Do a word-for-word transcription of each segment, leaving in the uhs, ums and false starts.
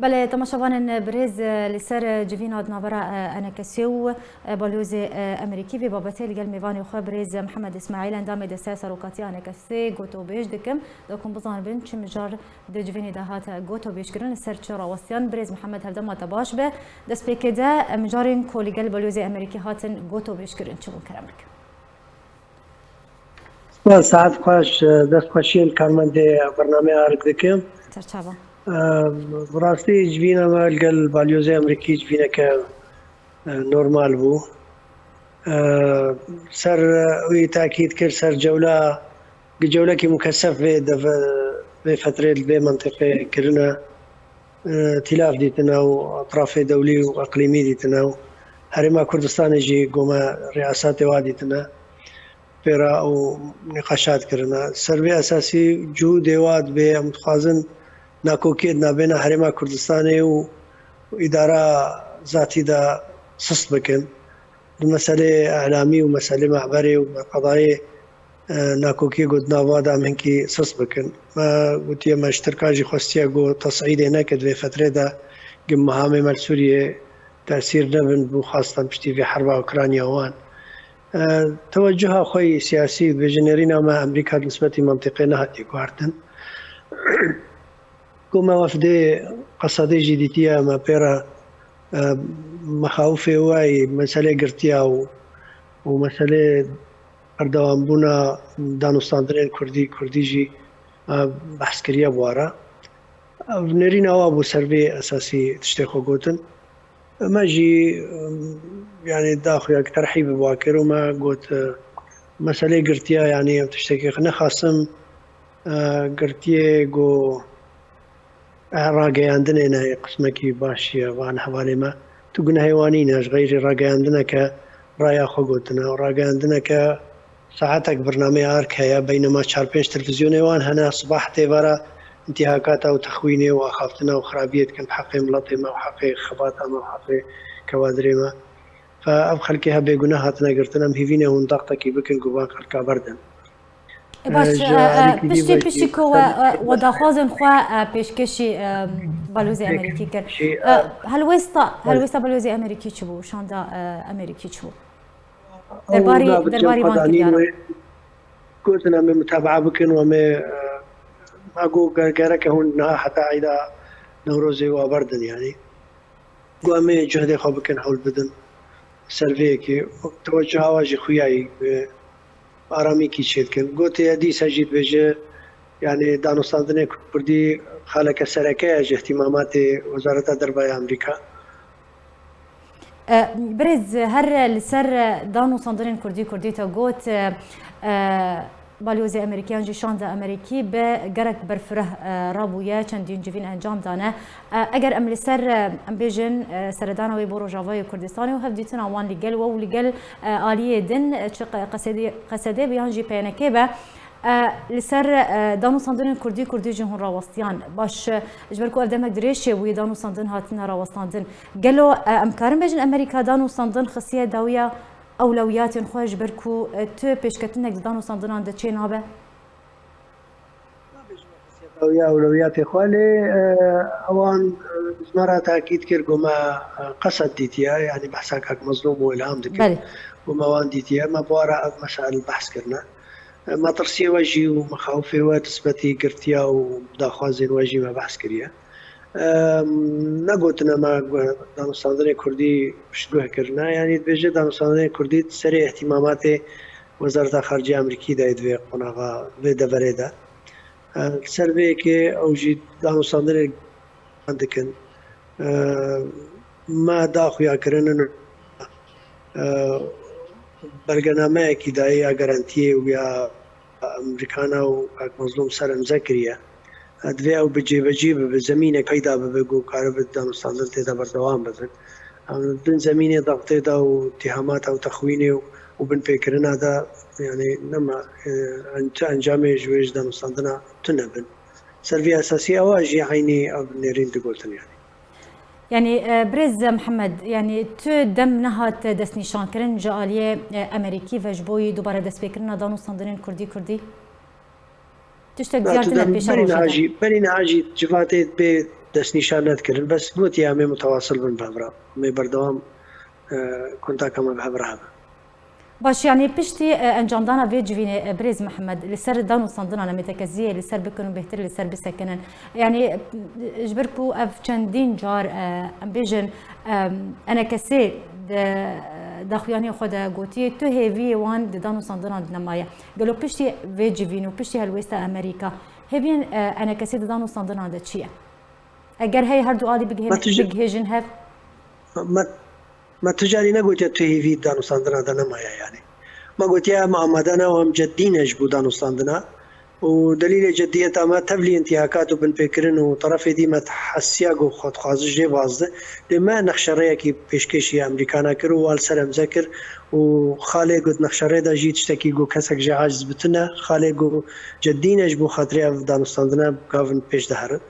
Belê, temaşevanên birêz, li ser civîna di navbera ENKSê û balyozê Amerîkî vê babetê li gel mêvanê xwe birêz Mihemed Îsmaîl, endamê Desteya Serokatiya ENKSê, gotobêj dikim. Da ku em bizanibin çi mijar di civînê de hate gotobêjkirin, li ser çi rawestiyan. Birêz Mihemed, hevdema te baş be. Destpêkê de mijarên ku li gel balyozê Amerîkî hatin gotobêjkirin, çi bûn, kerem bike. Spas, saet xweş, dest xweşiyên karmendê bernameyê Arik dikim. Serçava. Em, bi rastî civîna me li gel balyozê Amerîkî civîneke, e, normal bû. E, ser, e, wî tekîd kir, ser cewla, cewlekî mukesef vê deve-, vê fetrê li vê mentiqê kirine. E, tîlav dîtine û etrafê dewlî û eqlîmî dîtine û Herêma Kurdistanê jî gome riyasatê wa dîtine. Pê re û nîqaşat kirine. Ser vê esasî cihûdê wa dibê em dixwazin nakokiyê di navbêna Herêma Kurdistanê û îdara zatî de sist bikin. Di meselê îlamî û meselê mehberê û qedayê, e, nakokiyê ku di nav wa de em hinkî sist bikin. Me gotiye, me ji Tirkan jî xwestiye ku tesîdê neke di vê fetrê de ku mehamê me li Sûriyê tesîr nebin, bû xastan piştî vê herba Ukrayna wan. E, tewecuha xwe yî siyasî, dibêje nêrîna me Amerîka bi nisbetî mentiqê nehatiye guhertin. Ku me wefdê Qesedê jî dîtiye, me pê re, e, mexawifê we yî meselê girtiya û, û meselê berdewambûna danûstandinên kurdî, kurdî jî, e, behs kiriye bi we re. Ev nêrîna wa bû ser vê esasî tiştê xwe gotin. Me jî, em, yanî daxuyak terhîb bi wa kir û me got, e, meselê girtiya, yanî em tiştekî nexasim, e, girtiyê ku, e, rageyandinê ne, qismekî baş ye van hevalê me. Tu gunehê wan nîne, ji xeyrî rageyandineke raya xwe gotine û rageyandineke Saetek birnameya Ark heye, beynema çar pênc televîzyonê wan hene, sibah têvara întîhakata û texwînê û axaftina û xirabiyê dikin bi heqê miletê me û heqê xebata me û heqê kewadirê me. Fe ev xelkê he bêguneh hatine girtin, em hîvî ne hûn daxtekî bikin ku van xelka berdin. E, baş, e, e, piştî, piştî ku we, e, we daxwazên xwe, e, pêşkêşî, e, balozê Amerîkî kir. E, helwêsta, helwêsta balozê Amerîkî çi bû? Şanda, e, Amerîkî çi bû? Derbarî, derbarî van kiryara. Gotin em ê mutabaa bikin û em ê, e, me got ger-, gereke hûn niha heta eyda Newrozê wa berdin, yanî. Got em ê cuhdê xwe bikin, hewl bidin ser vê yekê. Tewecuha wa jî xuya yî, e, aramîkî çêdikin. Gotiye dîsa jî dibêje, yanî danûstandinê kurdî xaleke sereke ye ji îhtîmamatê Wezareta Derve ya Amerîka. E, birêz, her li ser danûstandinên kurdî, kurdî te got, e, e, balyozê Amerîkiyan jî şanda Amerîkî bi gerek berfireh, e, rabûye, çendîn civîn encam dane. E, eger em li ser, e, em bêjin, e, seredana wê bo Rojavayê Kurdistanê û hevdîtina wan li gel we û li gel, e, aliyê din, e, çi qe-, qesedê, qesedê be yan jî P N K be, E, li ser, e, danûstandinên kurdî, kurdî jî hûn rawestiyan. Baş, e, ji ber ku ev demek dirêj bûye danûstandin hatine rawestandin. Gelo, e, em karin bêjin Amerîka danûstandin xistiye dawiya ewlewiyatên xwe ji ber ku, e, tu pêşketinek di danûstandinan de çê nabe? Nabêjim xistiye dawiya ewlewiyatê xwe, lê, e, ewan, e, ji me re takîd kir ku me, e, qesed dîtiye, yanî behsa kak Mezlûm û Îlham dikin. Belê. Ku me wan dîtiye, me bi wan re ev mesail behs kirine. Metirsiyê we jî û mexawifê we nisbetî girtiya û daxwazên we jî me behs kiriye. Em, negotine me gu-, danûstandinê kurdî piştguh kirine. Yanî dibêje danûstandinê kurdî di serê îhtîmamatê Wezareta Xarice ya Amerîkî de yê di vê qonaxa, vê deverê de. E, li ser vê yekê ew jî danûstandinê dikin. E, me da xuya kirinin, e, belgenameyekî dayê ya garantiyê û ya Amerîkana û kak Mazlûm ser imze kiriye. E, divê ew bi cêbecî bibe, zemînek peyda bibe ku karibe danûstandin tê de berdewam bibin. Em bin zemînê daxtê de û tîhamata û texwînê û, û binpêkirina de, yanî nema, e, en-, çi encamê ji wê ji danûstandina tune bin. Ser vî esasî ewa jî eynî ev nêrîn digotin, yanî. Yanî, e, birêz Mihemed, yanî tu dem nehat destnîşankirin ji aliyê, e, Amerîkî ve ji bo yî dubare destpêkirina danûstandinên kurdî kurdî? Tiştek ziyar tune pêşe roja de. Berî niha jî, berî niha jî civatê bê destnîşan nedikirin. Bes gotiye em ê mutewasıl bin bi hev re. Em ê berdewam, e, kontaka me bi hev re hebe. Baş, yanî piştî, e, encamdana vê civînê, e, birêz Mihemed, li ser danûstandinan em ê tekeziyê li ser bikin û bêhtir li ser bisekinin. Yanî, e, ji ber ku ev çendîn car, e, em bêjin, e, enekesê di daxuyaniyê xwe de gotiye, tu hêviyê wan di danûstandinan de nemaye. Gelo piştî vê civîn û piştî helwêsta Amerîka, hêviyên, e, enekesê di danûstandinan de çi ye? Eger heye her du alî bigihên-, Me tu ji- bigihêjin hev? Me, me tu carî negotiye tu hêvî danûstandina de nemaye yanî. Me gotiye em amade ne û em ceddî ne ji bo danûstandina. Û delîlê ceddiyeta me tevlî întîhakat û binpêkirin û terefê dî me hesiya ku xwe dixwaze jê bazde. Lê me nexşerêyekî pêşkêşî Amerîkana kir û wan li ser emze kir û xalê ku di nexşerê de jî tiştekî ku kesek jê aciz bi tune, xalê ku ceddî ne ji bo xatirê ev danûstandina gavin pêş de herin.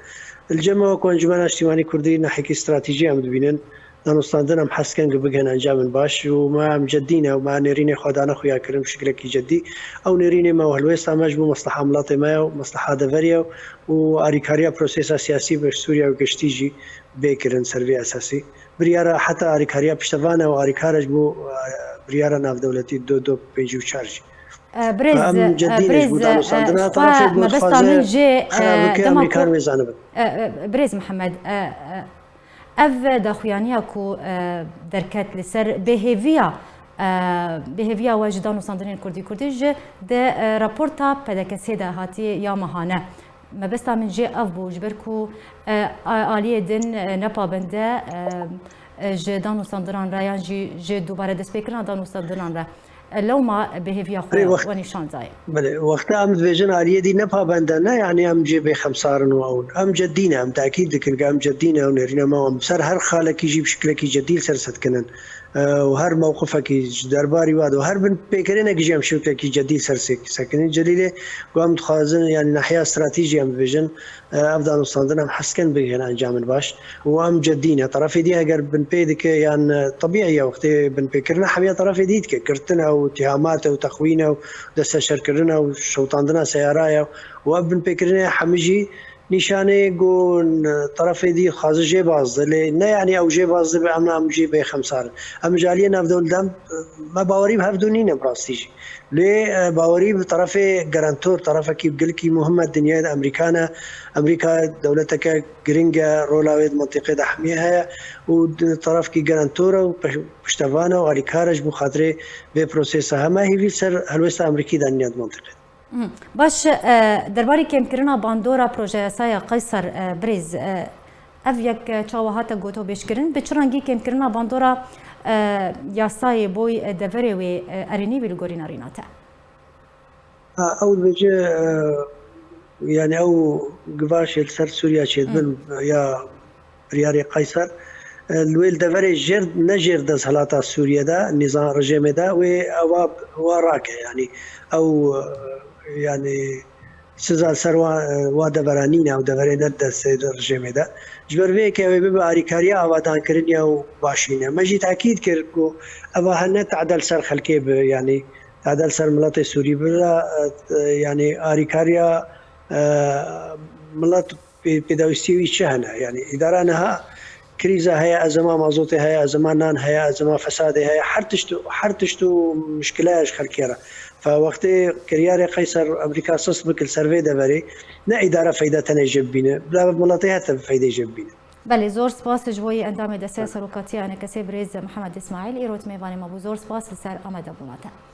Li cem me wek Encûmena Niştîmanî Kurdî nehekî stratejî em dibînin. Danûstandin em hez dikin ku bigihên encamên baş û me em ceddî ne û me nêrînê xwe dane xuya kirin bi şiklekî ceddî. Ew nêrînê me û helwêsta me ji bo mesleha miletê me ye û mesleha deverê ye û arîkariya prosesa siyasî bi Sûriye û giştî jî bê kirin ser vê esasî. Biryara heta arîkariya piştevan e û arîkar e ji bo, e, biryara navdewletî du du pêncî û çar jî. E, birêz, Em e, ceddî ne ji birêz, bo e, danûstandina, xwe terefê ku mebesta dixwaze min jê, e, xera bike, dema Amerîkan ku, wê zanibin. E, e, birêz Mihemed, e, e, ev daxuyaniya ku, e, derket li ser bêhêviya, e, bêhêviya we ji danûstandinên Kurdî Kurdî ji di, e, raporta P D K S'ê de hatiye ya mehane. Mebesta min jê ev bû, ji ber ku, e, a-, aliyê din, e, nepabende, e, e, ji danûstandinan re yan jî ji dubare destpêkirina danûstandinan re, e, lewma bêhêviya xwe Belê, wext- we nîşan daye. Belê, wexta em dibêjin aliyê dî nepabende ne, yanî em jê bêxemsar in û ew in. Em ceddî ne, em tekîd dikin ku em ceddî ne û nêrîna me em ser her xalekî jî bi şiklekî ceddî li ser sedkinin. E, û her mewqifekî ji derbarî wa de û her binpêkirinekî jî em şiklekî ceddî li ser sek-, sekinîn. Celîlê ku em dixwazin, yanî nahiya stratejî em dibêjin, e, ev danûstandin em hez dikin bigihên encamên baş û em ceddî ne. Terefê dî eger binpê dike yan, e, tebîî ye, wextê binpêkirina hemiya terefê dî dike, girtin e û îtîhamat e û texwîn e û desteşerkirin e û şewitandina seyara ye û ev binpêkirinê hemî jî nîşanê ku terefê dî dixwaze jê bazde, lê ne yanî ew jê bazde be em, em jî bêxemsar in. Em ji aliyê navdewletdan, e, me bawerî bi hevdû nîne bi rastî jî. Lê, e, bawerî bi terefê garantor, terefekî gelkî muhim e dinyayê de Amerîka ne. Amerîka dewleteke giring e, rola wê di mentiqê de hemiyê heye û di terefkî garantor e û pe-, piştevan e û alîkar e ji bo xatirê vê prosesa. Hema hêvî li ser helwêsta Amerîkî danîne di mentiqê de. Mhm. Baş, e, derbarî kêmkirina bandora projeyasaya Qeyser, e, birêz, e, ev yek, e, çawa hate gotobêjkirin? Bi çi rengî kêmkirina bandora, e, yasayê boy, e, deverê wê, e, erênî bî li gorî nerîna te? Ha, ew dibêje, e, yanî ew givaşê li ser Sûriya çêdibin, Hı. ya biryarê Qeyser, e, li wê li deverê jêr, ne jêr desthelata Sûriye de, nîzam rejêmê de, wê ewa, wa rake, yanî ew, e, yanî siza li ser wa, e, wa devera nîne, ew deverê ne destê rejêmê de. Ji ber vê yekê ew ê bibe arîkariya avadankirinê û başî ne. Me jî tekîd kir ku eva hene tade li ser xelkê bi, yanî tade li ser miletê Sûrî bi, e, e, yanî arîkariya, e, milet pê-, pêdawîstiyê wî çi hene? Yanî îdara niha krîza heye, ezema mazotê heye, ezema nan heye, ezema fesadê heye, her tişt, her tişt û mişkile ye ji xelkê re. Fe wextê kiryarê Qeyser Amerîka sist bike li ser vê deverê, ne îdare feyde tenê jê bibîne, bila miletê hete feydê jê bibîne. Belê, zor spas ji bo yê endamê Desteya Serokatiya Enekesê birêz Mihemed Îsmaîl, îro di mêvanê me bû. Zor spas li ser amadebûna te.